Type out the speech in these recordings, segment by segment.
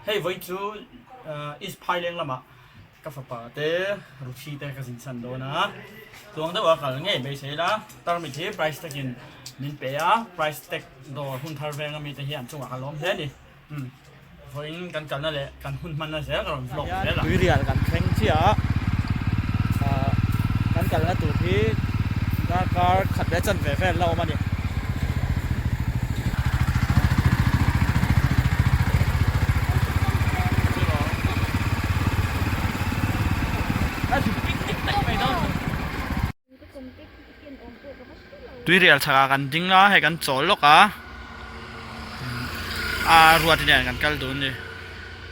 Hei vawiin chu East Phaileng lamah ka fapa te Ruthi te ka zin chhan dawn a, tluang deuha kal ngei beisei ila tarmit hi price tag in min pe a, price tag dawr hun thar veng ami te hi an chungah ka lawm hle a ni. Vawiin kan kalna leh kan hun hmanna zel ka rawn vlog zel a. Tuirial kan thleng chiah a, kan kalna tur hi darkar khat leh chanve vel la awm a ni. Tuirial chhakah kan ding a hei kan chawl lawk a a ruat nen kan kal dun ni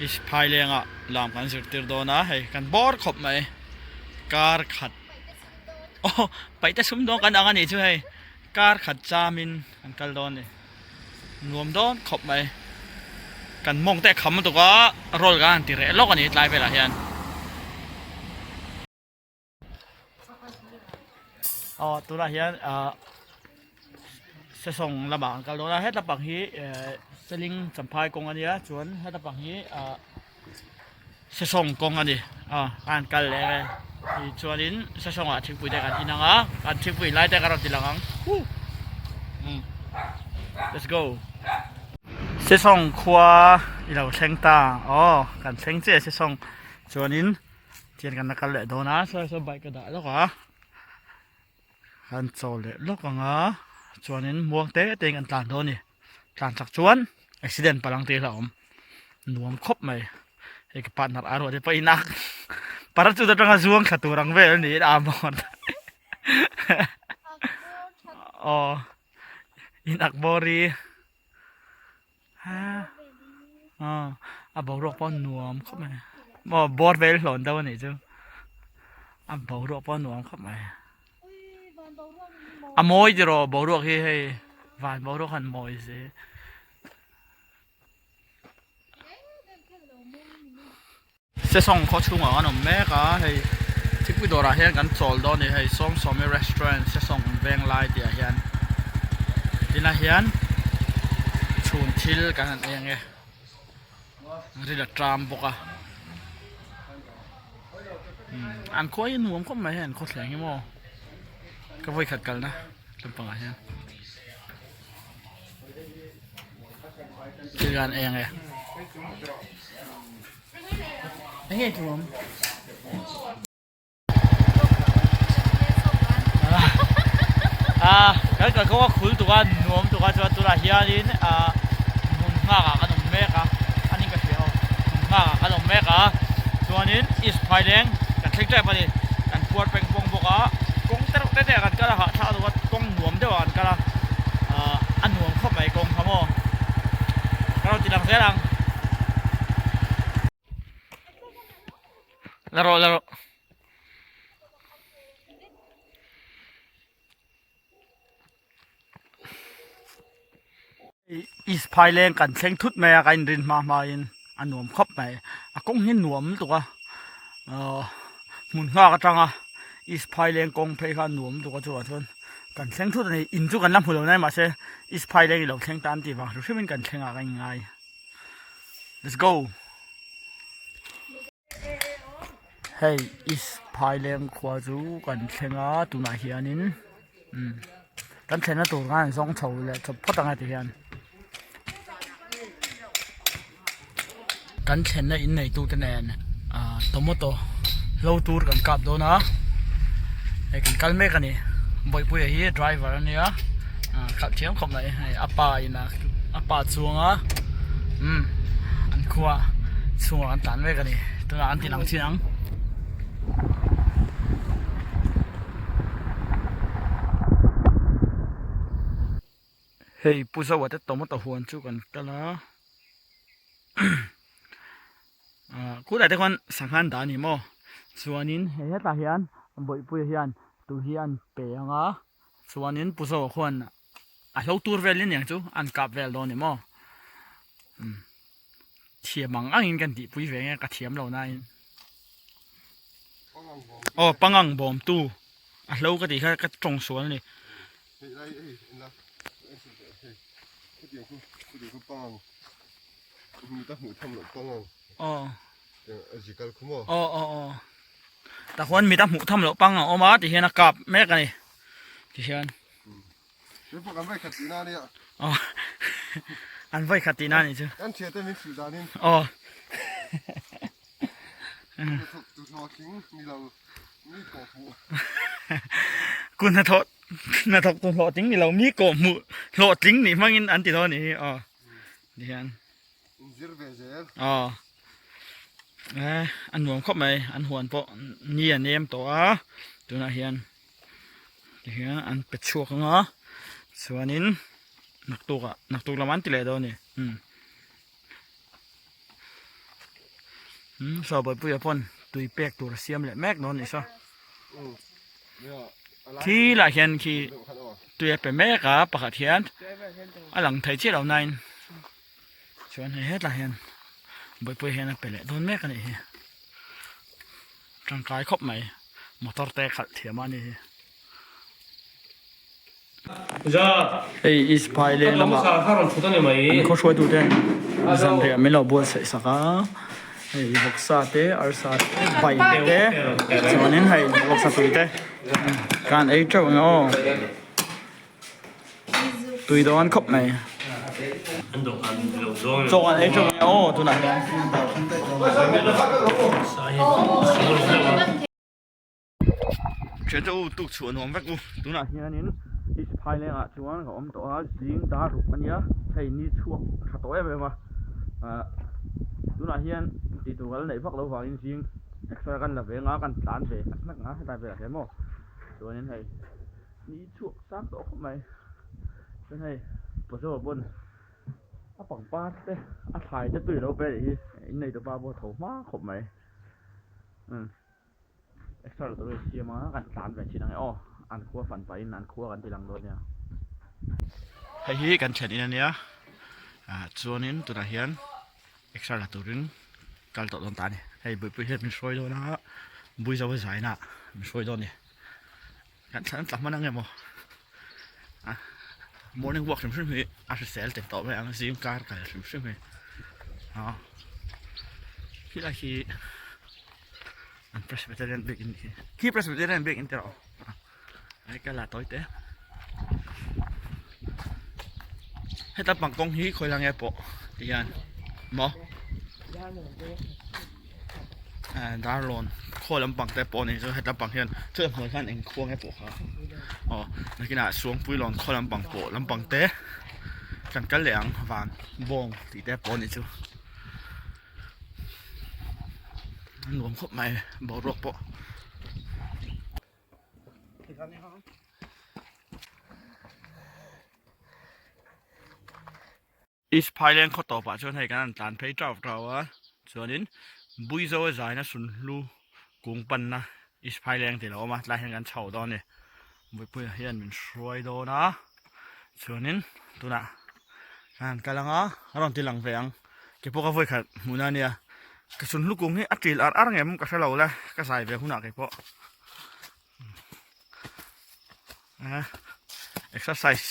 i phai lengah lam kan zirtir dawn a hei kan bawr khawp mai kar khat aw paihte sum dawn kan ang a nih chu hei kar khat chamin kan kal dawn a ni nuam dawn khawp mai kan mawng te a kham lutuk a roll kan han ti reh lawk a ni tlai velah hian. Aw tunah hian ah sesawng lamah an kal dawn a heta pang hi eh seling champhai kawng a nia chuan heta pang hi ah sesawng kawng a ni a an kal leh vel tichuanin sesawngah thingpui te kan in ang a kan thingpui in lai te ka rawn ti lang ang huh umm let's go sesawng khua i lo thleng ta aw kan thleng chiah sesawng chuanin. Tian kan la kal leh dawn a saw saw bike ka dah lawk a kan chaw leh lawk ang a chuanin muang te te in kan tlan dawn a ni tlan chak chuan accident palang te hi a awm nuam khawp mai hei ka partner a ruah te pawh in a parachute atanga zuang thla tur ang vel a ni a mawn aw in ak bawr hi. A boruak pawh a nuam khawp mai maw bawr vel hlawn deuh a nih chu a boruak pawh a nuam khawp mai a mawi tiraw boruak hi hei van boruak han mawi si Sesawng khaw chhungah kan awm mek a hei thingpui dawrah hian kan chawl dawn a ni hei Sawmsawmi restaurant Sesawng Venglai tih ah hian tinah hian chhun thil kan han ei ange ril a tram bawk a an khua hi nuam khawp mai hei an khaw thleng hi maw ka vawikhat kalna lampangah hian. Thil kan ei ange. Enge thu awm? Ah, kan kal kawng a khul tuk a, nuam tuk a chuan tunah hianin ah hmun nghak ah kan awm mek a, a ning ka hria aw, hmun nghak ah kan awm mek a, chuanin East Phaileng kan thleng tep a ni, kan puar peng pawng bawk a, kawng tereuh te te ah kan kal a, hahthlak lutuk a, kawng nuam deuh ah kan kal a, ah a nuam khawp mai kawng kha maw, ka rawn ti lang zel ang. La rawh la rawh. East Phaileng kan thleng thut mai a ka inrin hma hma in a nuam khawp mai a kawng hi nuam lutuk a ahh hmun nghak atanga East Phaileng kawng phei kha a nuam lutuk a chuvang chuan kan thleng thut a ni in chu kan la hmu lo nai mahse East Phaileng i lo thleng tan tih vang hrim hrim in kan thleng ah ka inngai let's go. Hei East Phaileng khua chu kan thleng a tunah hianin umm kan thlenna tur khan an zawng chho leh chawp phawt ang heti hian kan thlenna in nei tute nen ah tomato hlo tur kan kap dawn a hei kan kal mek a ni bawihpuia hi driver a nia ah khalh thiam khawp mai hei a pa in a a pa chuang a umm an khua chhungah an tlan mek a ni tunah an ti lang chin ang. Hei Pu Zoa te tomato huan chu kan kal a ah khulai te khuan sangha an dah a ni maw chuanin hei hetah hian bawihpuia hian tui hi an pe ang a chuanin Pu Zoa khuan a hlo tur vel aniang chu an kap vel dawn a ni maw umm thiam ang angin kan tihpui ve nge ka thiam lo nain aw pangang bawm tu a hlo ka tih kha ka tawng sual a ni. Mit a hmuh tham loh pang ang. Aw. A zi kal khum aw. Aw aw aw. Tah khuan mit a hmuh tham loh pang a awm a ti hian a kap mek a ni. Ti hian. Chu pawh kan vaikhat tihna a nia. Aw. An vaikhat tihna a nih chu. Kan thiante min hrilh danin. Aw. Hlawhtling ni lo mi kawh hmuh. Kun hnathawh hnathawk tu hlawhtling ni lo mi kawh hmuh hlawhtling nih hmangin an ti dawn a nih hi aw. Ti hian. Inzir ve zel. Aw. Eh a nuam khawp mai an huan pawh ni a nem tawh a tunah hian ti hian an pe chhuak ang a chuanin naktuk ah naktuk lam an ti leh dawn a ni umm. Umm saw Bawipuia pawn tui pek tur a siam leh mek dawn a nih saw. Khi lah hian khi tui a pe mek a pakhat hian a lang thei chiah lo nain chuan hei hetlai hian Bawipuia hian a pe leh dawn mek a nih hi. Tangkai khawp mai motor te khalh thiam a nih hi. Hei East Phai leng lamah an khaw hruaitu ten zanriah min lo buatsaih sak a, hei vawksa te arsa te bai te chuanin hei vawksa tui te kan ei teuh ang aw tui dawn khawp mai chaw kan ei teuh ang aw tunah hian. Thiante u tuk chhuah nuam vek u tunah hianin East Phaileng ah chuan ka awm tawh a zing dar ruk ania hei ni chhuak a tha tawh em em a ah tunah hian tih tur ka la neih vak loh vangin zing exer kan la ve anga kan tlan ve hnak hnak ang a hetlai velah hian maw chuanin hei ni chhuak sang tawh khawp mai chuan hei pawzaw pawn a pangpar te a thlai te tui a lo pe anih hi innei tupa pawh a tho hma khawp mai umm. Extra lo tur siam a kan tlan ve thin ang e aw an khua fan pahin an khua kan ti lang dawn nia. Hei hi kan thian in ania ah chuanin tunah hian extra la turin kal tawh dawn ta a ni hei buipui hian min hruai dawn a buizo a zaina min hruai dawn a ni kan thlan tla hman ang emaw ah morning walk hrim hrim hi a hrisel tel tawh mai ang zing kar kal hrim hrim hi ah khilai khi. An Presbyterian biakinn khi khi Presbyterian biakinn te rawh ai ka la tawi te heta pangkawng hi khawi lang nge pawh ti hian maw Darlawn khaw lampang te pawh a ni chu heta pang hian chuan hmuh hian eng khua nge pawh kha aw nakinah Suangpuilawn khaw lampang pawh lampang te kan kal leh ang van bawng tih te pawh a ni chu. A nuam khawp mai boruak pawh. East Phailen khaw tawpah chuan hei kan han tlan phei tau tau a chuanin Buizo a zaina sunhlu kung panna East Phaileng tih a lo awm a tlaiah hian kan chho dawn a ni Buipuia hian min hruai dawn a chuanin tunah kan han kal ang a a rawn ti lang ve ang ke pawh ka vawi khat hmuhna a nia ka chhun hlukung hi a ṭil ar ar ngem ka hre lo le ka zai ve hunah kei pawh exercise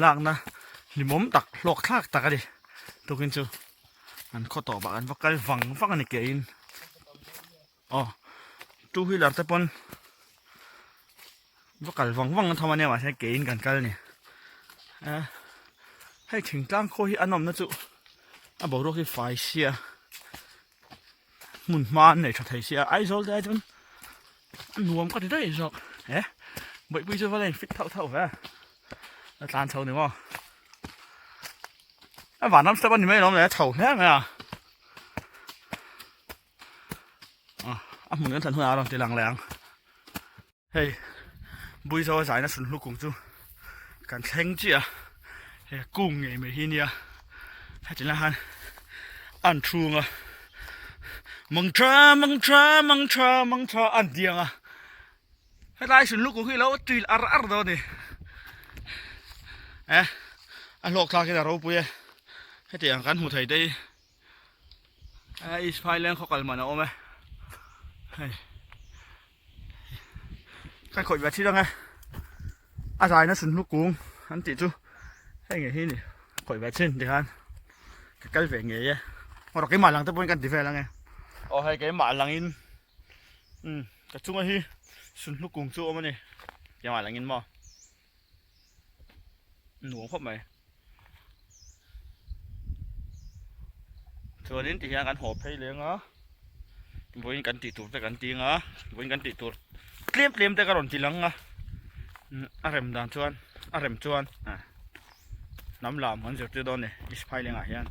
lakna hlimawm tak hlawk thlak tak a ni tukin chu an khaw tawp ah kan va kal vang vang a ni keiin. Aw two wheeler te pawn va kal vang vang an tham ania mahse ke in kan kal a ni eh hei thingtlang khaw hi a nawmna chu a boruak hi fai sia hmun hma an nei tha thei sia Aizawl te ai chuan a nuam ka ti daih zawk eh bawihpui chu va la in fit thauh thauh ve a tlan chho ni maw a vanram step a ni mai alawm le a chho hle mai a. A hmun kan thlan hunah a rawn ti lang leh ang. Hei Buizo a zaina sunhlu kung chu kan thleng chiah a, he kung ngei mai hi nia heti lai hian an thung a mangtha mangtha mangtha mangtha an ti ang a hetlai sunhlu kung hi alo ṭil ar ar dawn a ni eh a hlawk thlak in a ropui e hetiang kan hmu thei te hi. East Phailen khaw kal man a awm e hei ka khawih ve thil ang e a zaina sunhlu kung an tih chu hei ngei hi ni khawih ve chin tikhan. Ka kal ve ngei e. Rawh keimah lang te pawhin kan ti vel ang e. Aw hei keimah langin umm ka chunga hi sunhlu kung chu a awm a ni. Keimah langin maw nuam khawp mai. Chuanin tihian kan haw phei leng a, vawiin kan tih tur te kan ti ang a, vawiin kan tih tur tlem tlem te ka rawn ti lang a, a rem dan chuan a rem chuan hnam lam kan zirtir dawn a ni Isphai lengah hian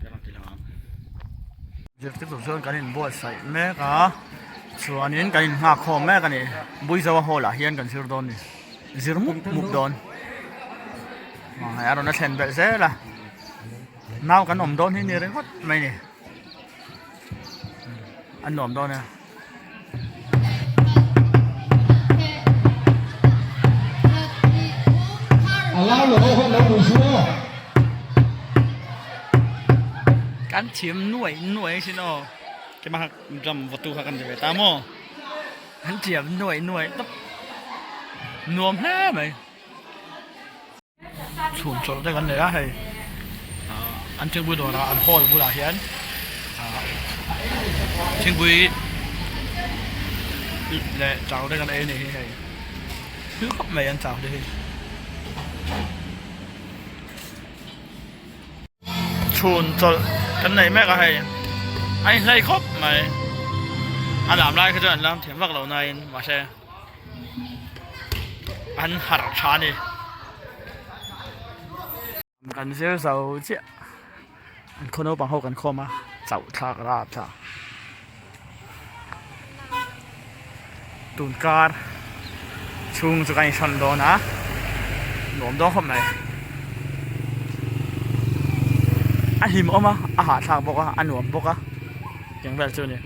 ka rawn ti lang ang. Zirtir tur chuan kan inbuatsaih mek a, chuanin kan innghak khawm mek a ni, Buizoa hall ah hian kan zir dawn a ni. Zir mup mup dawn a rawn a thlen belh zel a nau kan awm dawn hi ni ringawt mai ni an nuam dawn e. Kan thiam nuai nuai sin aw keimah kha drum vawtu kha kan ti ve ta maw. An thiam nuaih nuaih tawp nuam hle mai chhun chawlh te kan nei a hei ah an thingpui dawrah an hall bulah hian ah thingpui leh chau te kan ei a nih hi hei thil khawp mai an chau te hi. Chhun chawlh kan nei mek a hei a inhlei khawp mai a lam lai kha chuan an lam thiam vak lo nain mahse an harh tha a ni. Kan zir zo chiah an khaw naupang ho kan khawm a chauh thlak rap thlak tun kar chhung chu kan inhrawn dawn a nuam dawn khawp mai a hlim awm a a hahthlak bawk a a nuam bawk a eng vel chu a ni.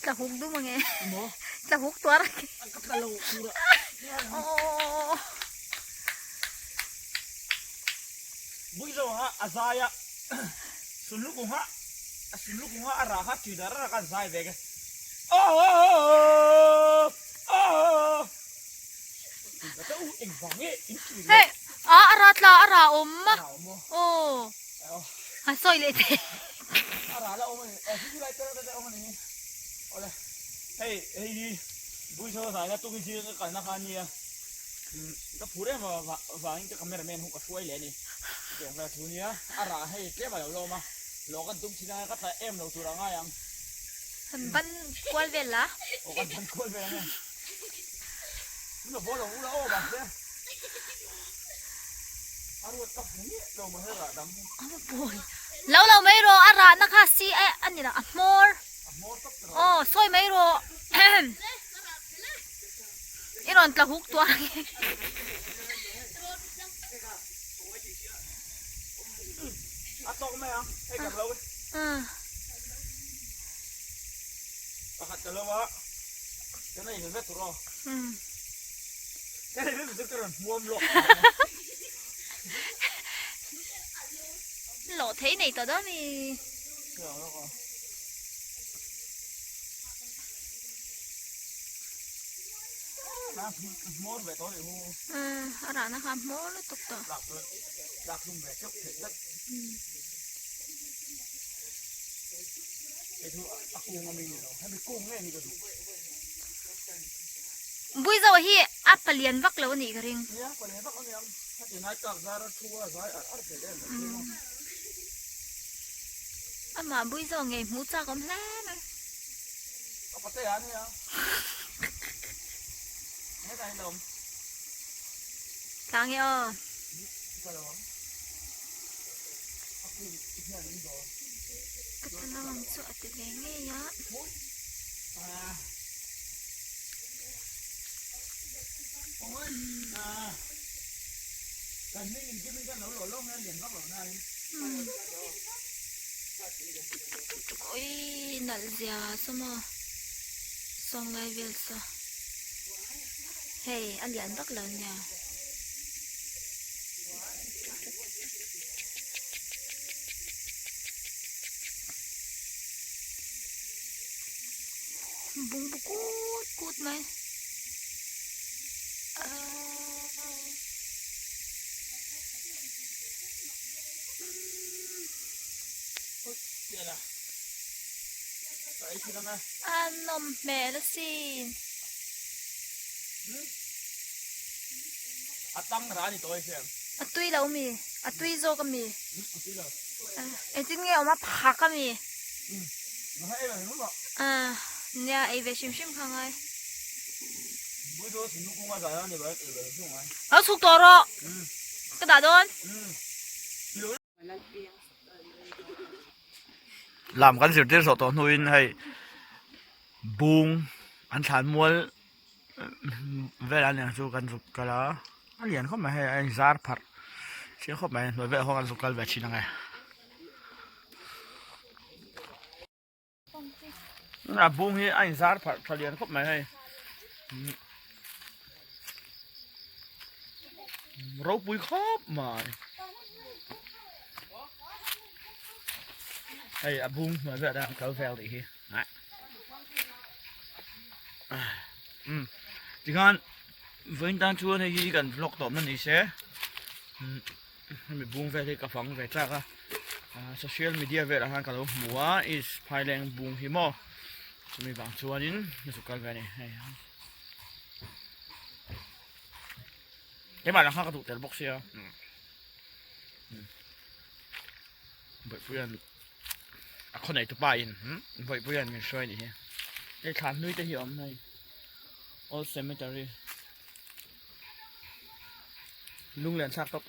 Tla huk dum ange tla huk tuar ange Hei a a ra tla a ra awm aw a sawi leh teh Han ban kual vel la. Lo lo mai rawh a rahna kha si e a ni lo a hmawr aw sawi mai rawh i rawn tla huk tuar ang e. Lawh thei nei tawh dawn mi. A rahna kha a hmawr lutuk tawh. Buizoa hi a palian vak lo a nih ka ring. Amah Buizoa ngei hmuh chak awm hle mai. Tlang e aw. Ka tla ang chu a ti ve ngei a. Ui nalh zia saw maw sawng lai vel saw hei a lian vak lo nia. Bungbu kut kut mai. A nawm hmel asin. A tui lo mi? A tui zawk a mi? Engtin nge awm a phak a mi? Nia ei ve hrim hrim kha ngai. Lo chhuk tawh rawh. Ka dah dawn. Lam kan zirtir zawh tawh hnuin hei bung an thlan mual vel an lian chu kan zuk kal a a lian khawp mai hei a inzar pharh chiang khawp mai hnuai velah khawn kan zuk kal ve thin ang e. A bung hi a inzar pharh tha lian khawp mai hei ropui khawp mai hei a bung hnuai velah an kal vel tih hi umm tikhan vawiin tan chuan hei hi kan vlog tawp na ni se hemi bung vel hi ka fang ve chak a social media velah khan ka lo hmu a east phaileng bung hi maw chumi vang chuanin ka zuk kal ve a ni hei keimah lang kha ka duh tel bawk sia bawihpuia'n a khaw nei tupa in bawihpuia'n min hruai a nih hi hei thlan hlui te hi a awm hei old cemetery. Lunglen thlak tawp.